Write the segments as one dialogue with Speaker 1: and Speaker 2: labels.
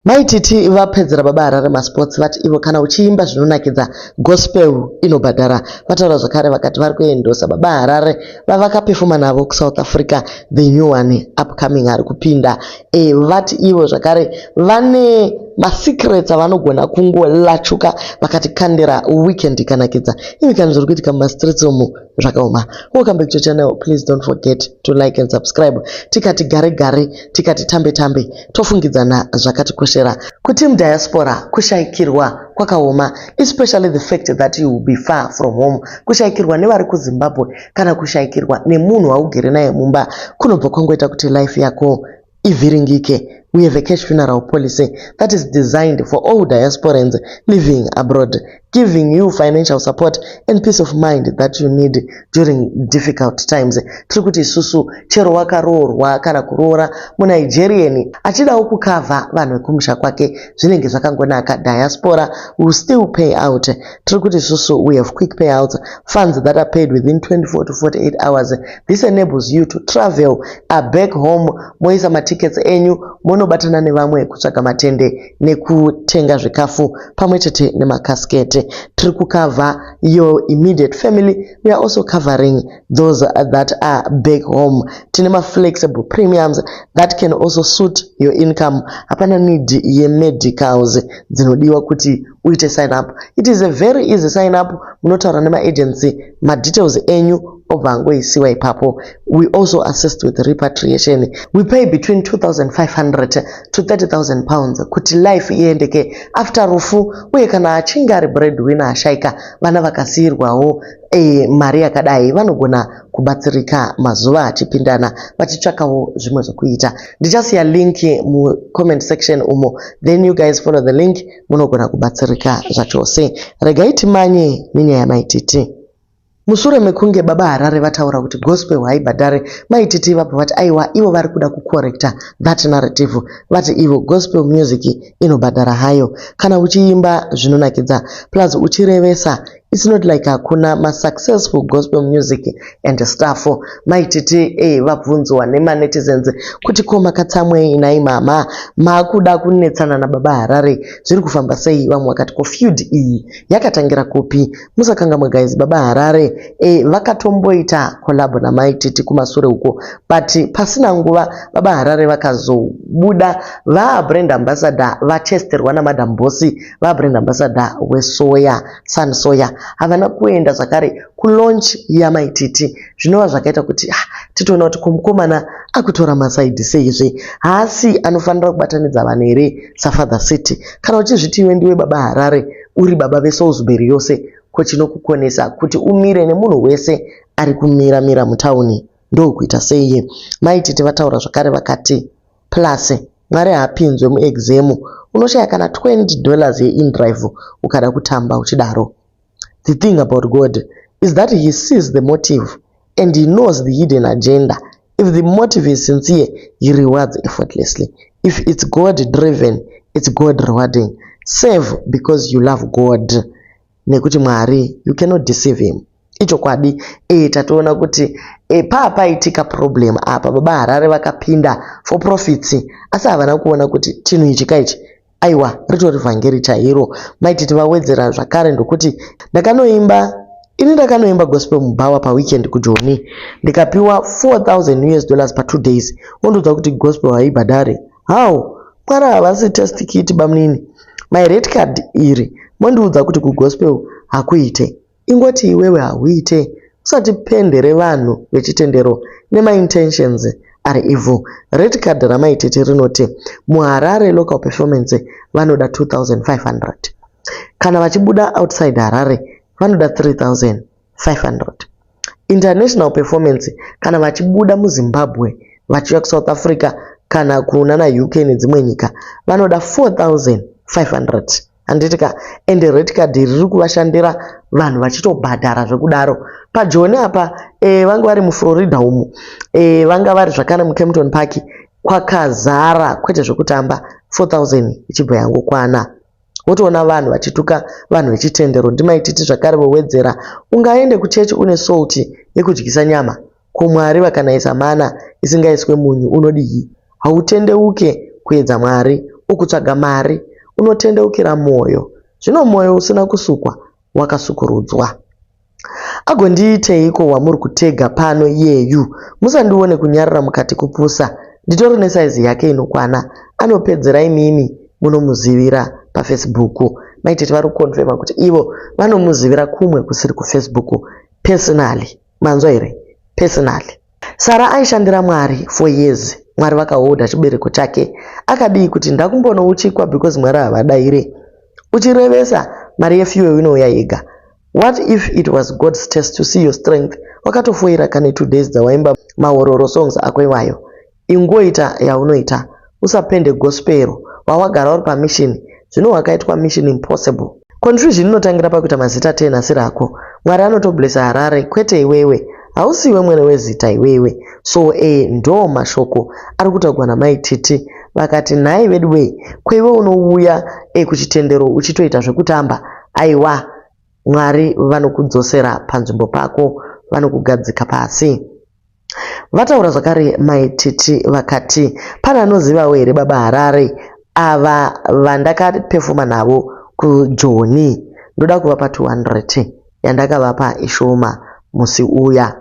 Speaker 1: Mai Titi vapedzera Baba Harare masports vati ivo kana uchiimba zvinonakidza gospel inobhadhara. Vataura zvakare vakati vari kuendosa Baba Harare vavakapefoma navo kuSouth Africa the new one upcoming ari kupinda. Vati ivo zvakare vane masecrets avanogona kungolachuka vakatikandira weekend ikanakidza. Imi kana zviri kuitika mumastreets umu zvakaoma. Welcome back to your channel. Please don't forget to like and subscribe. Tikati gare gare, tikati tambe tambe, tofungidzana zvakatikoshera. Kuteam diaspora kushayikirwa kwakaoma, especially the fact that you will be far from home. Kushayikirwa nevari kuZimbabwe kana kushayikirwa nemunhu waugere naye mumba kunobva kwangoita kuti life yako ivhiringike. We have a cash funeral policy that is designed for all diasporans living abroad, giving you financial support and peace of mind that you need during difficult times. Tiri kuti isusu chero wakaroorwa kana kuroora muNigerian achidawo kukavha vanhu vekumusha kwake zvinenge zvakangonaka. Diaspora will still pay out. Tiri kuti isusu we have quick payouts, funds that are paid within 24 to 48 hours. This enables you to travel back home, moisa matickets enyu, monobatana nevamwe kutsvaga matende nekutenga zvikafu pamwe chete nemakasketi. Tiri kukavha your immediate family. We are also covering those that are back home. Tine maflexible premiums that can also suit your income. Hapana need yemedicals dzinodiwa kuti uite sign up. It is a very easy sign up. Munotaura nemaagency, madetails enyu obva angoisiwa ipapo. We also assist with repatriation. We pay between 2500 to £30,000 kuti life iendeke after rufu, uye kana achinge ari breadwinner ashaika, vana vakasiyirwawo mari yakadai vanogona kubatsirika mazuva achipindana vachitsvakawo zvimwe zvokuita. Ndichasiya link mucomment section umo, then you guys follow the link, munogona kubatsirika zvachose. Regai timanye nenyaya yaMaititi. Mushure mekunge Baba Harare vataura kuti gospel haibhadhare, Maititi vabva vati aiwa, ivo vari kuda kucorrecta that narrative. Vati ivo gospel music inobhadhara hayo kana uchiimba zvinonakidza plus uchirevesa. It's not like hakuna masuccessful gospel music and stuff. Maititi vabvunzwa nemanetizens kuti ko makatsamwei nhai mama, maakuda kunetsana naBaba Harare, zviri kufamba sei? Vamwe vakati ko feud iyi yakatangira kupi? Musakangamwe guys, Baba Harare vakatomboita collab naMaititi kumasure uko, but pasina nguva Baba Harare vakazobuda vabrand ambassador vachesterwa naMadam Boss, vabrand ambassador wesoya, Sun Soya. Havana kuenda zvakare kulaunch yaMaititi, zvinova zvakaita kuti titoona kuti kumukomana akutora masides seizve haasi anofanira kubatanidza vanhu here saFather City? Kana uchizviti iwe ndiwe Baba Harare, uri baba veSalisbury yose, ko chinokukonesa kuti umire nemunhu wese ari kumiramira mutauni ndokuita sei? Maititi vataura zvakare vakati plus Mwari haapinzwe muexam, unoshaya kana $20 yeindrive ukada kutamba uchidaro. The thing about God is that he sees the motive and he knows the hidden agenda. If the motive is sincere, he rewards effortlessly. If it's God driven, it's God rewarding. Save because you love God, nekuti Mwari, you cannot deceive him. Ichokwadi, tatoona kuti paapaitika problem apa, Baba Harare vakapinda for profits, asi havana kuona kuti chinhu ichi kaichi aiwa ritori vhangeri chairo. Maititi vawedzera zvakare ndokuti ndakanoimba ini, ndakanoimba gospel mubhawa paweekend kuJoni, ndikapiwa US$4000 pa2 days. Wondoudza kuti gospel haibhadhari? How? Mwari havasi test kit bamunini. My rate card iri mondiudza kuti kugospel hakuite. Ingoti iwewe hauite, usatipendere vanhu vechitendero nemaintentions ari evil. Rate card raMaititi rinoti muHarare local performance vanoda 2500, kana vachibuda outside Harare vanoda 3500, international performance kana vachibuda muZimbabwe vachiuya kuSouth Africa kana kunana UK nedzimwe nyika vanoda 4500, handiti ka? Ende rate card iri riri kuvashandira, vanhu vachitobhadhara zvekudaro. PaJoni apa vanga vari muFlorida umu, vanga vari zvakare muKempton Park, kwakazara kwete zvekutamba, 4000 ichibva yangokwana. Wotoona vanhu vachituka vanhu vechitendero. NdiMaititi zvakare vowedzera, ungaende kuchechi une salt yekudyisa nyama, ko Mwari vakanaisa mana isingaiswe munyu unodii? Hautendeuke kuedza Mwari. Ukutsvaga mari unotendeukira moyo. Zvino moyo usina kusukwa wakasukurudzwa. Agondiiteiko wamuri kutega pano iyeyu? Musandione kunyarara mukati kupusa. Nditori nesaizi yake inokwana. Anopedzera imimi munomuzivira paFacebook. Mai Tete vari kuconfirma kuti ivo vanomuzivira kumwe kusiri kuFacebook personally. Manzwa here? Personally. Sara aishandira Mwari for years. Mwari vakaholda chibereko chake. Akadii kuti ndakumbonouchikwa because Mwari havadaire. Uchirevesa mari yefuel inouya yega. What if it was God's test to see your strength? Wakatofoira kane 2 days dzawaimba mahororo songs ako iwayo. Ingoita yaunoita. Usapende gospel wawagara uri pamission. Zvino wakaitwa mission impossible. Confusion inotangira pakuita mazita 10 asiri ako. Mwari anotoblessa Harare kwete iwewe. Hausiwe mwene wezita iwewe. So ndo mashoko ari kutaurwa namai Titi. Vakati nhai veduwe kweiwe unouya kuchitendero uchitoita zvekutamba. Aiwa Mwari vanokudzosera panzvimbo pako vanokugadzika pasi. Vataura zvakare Mai Titi vakati pane anozivawo here baba Harare ava vandakapefoma navo kuJoni. Ndoda kuvapa 200 yandakavapa ishoma musi uya.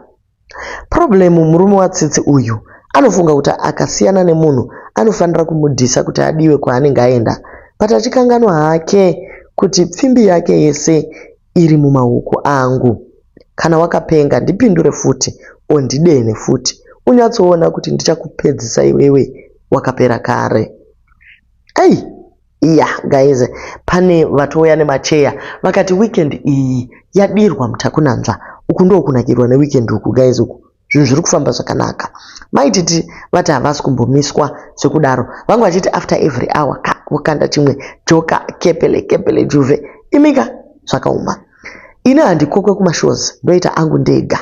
Speaker 1: Problem murume waTsitsi uyu anofunga kuti akasiyana nemunhu anofanira kumudhisa kuti adiwe kwaanenge aenda. But achikanganwa hake kuti pfimbi yake yese iri mumaoko angu. Kana wakapenga ndipindure futi ondidene futi unyatsoona kuti ndichakupedzisa iwewe wakapera kare. Ei iya guys pane vatouya nemacheya vakati weekend iyi yadirwa mutakunanzva. Uku ndokunakirwa neweekend uku guys uku zvinhu zviri kufamba zvakanaka. Mai Titi vati havasi kumbomiswa zvekudaro. Vanga vachiti after every hour ka vokanda chimwe joka kepele kepele juve. Imika zvakaoma. Ini handikokwe kumashows ndoita angu ndega.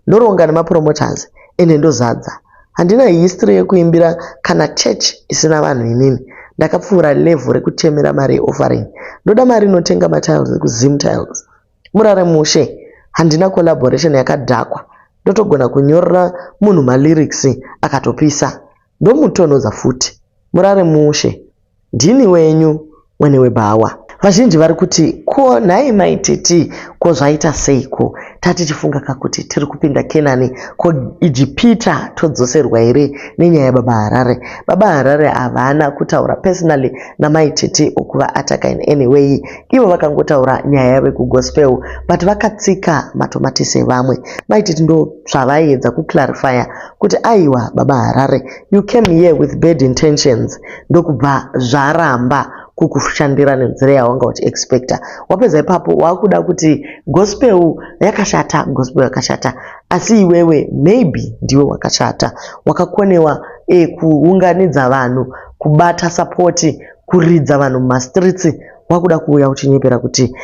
Speaker 1: Ndoronga nemapromoters ende ndozadza. Handina history yekuimbira kana church isina vanhu inini. Ndakapfuura level rekuchemera mari yeoffering. Ndoda mari inotenga matiles ekuZim Tiles. Murare mushe. Handina collaboration yakadhakwa. Ndotogona kunyorera munhu malyrics akatopisa. Ndomutonhodza futi. Murare mushe. Ndini wenyu mwene webhawa. Vazhinji vari kuti ko nhai Mai Titi ko zvaita seiko tatichifunga kakuti tiri kupinda Kenani ko Ijipita todzoserwa here nenyaya yababa Harare. Baba Harare havana kutaura personally namai Titi okuva-attacka in any way. Ivo vakangotaura nyaya yavekugospel but vakatsika matomatisi evamwe. Mai Titi ndo zvavaiedza kuclarifya kuti aiwa baba Harare you came here with bad intentions ndokubva zvaramba kukushandira nenzira yawanga uchiexpecta. Wapedza ipapo wakuda kuti gospel yakashata, gospel yakashata asi iwewe maybe ndiwe wakashata. Wakakonewa kuunganidza vanhu, kubata support, kuridza vanhu mumastreets wakuda kuuya uchinyepera kuti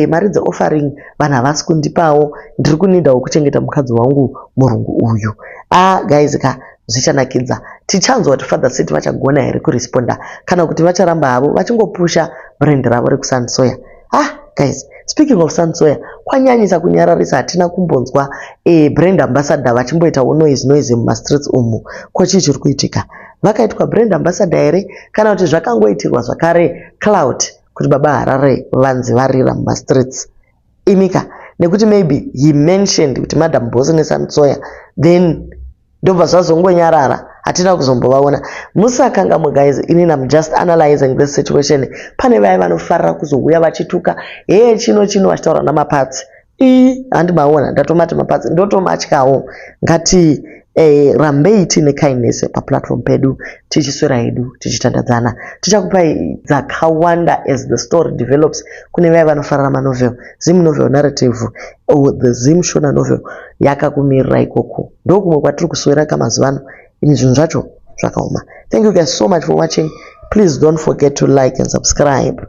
Speaker 1: mari dzeoffering vanhu havasi kundipawo ndiri kunidawo kuchengeta mukadzi wangu murungu uyu. Ah guys ka zvichanakidza. Tichanzwa kuti Father City vachagona here kuresponda kana kuti vacharamba havo vachingopusha brand ravo rekuSansoya. Ah guys, speaking of Sansoya, kwanyanyisa kunyararisa hatina kumbonzwa brand ambassador vachimboitawo noise noise mumastreets umu. Ko chii chiri kuitika? Vakaitwa brand ambassador here kana kuti zvakangoitirwa zvakare clout kuti baba Harare vanzi varira mumastreets? Imika nekuti maybe he mentioned kuti Madam Boss neSansoya then ndobva zvazongonyarara hatina kuzombovaona. Musakangamwe guys, inini I'm just analyzing this situation. Pane vaya vanofarira kuzouya vachituka hee chino chino vachitaura namapatsi. Ii handi maona ndatomati mapatsi ndotomatyawo. Ngati rambei tiine kindness paplatform pedu tichiswera hedu tichitandadzana. Tichakupai dzakawanda as the story develops. Kune vaya vanofarira manovel, Zim novel narrative or the Zim Shona novel yakakumirira ikoko. Ndokumwe kwatiri kuswera kamazuva ano. Ini zvinhu zvacho zvakaoma. Thank you guys so much for watching. Please don't forget to like and subscribe.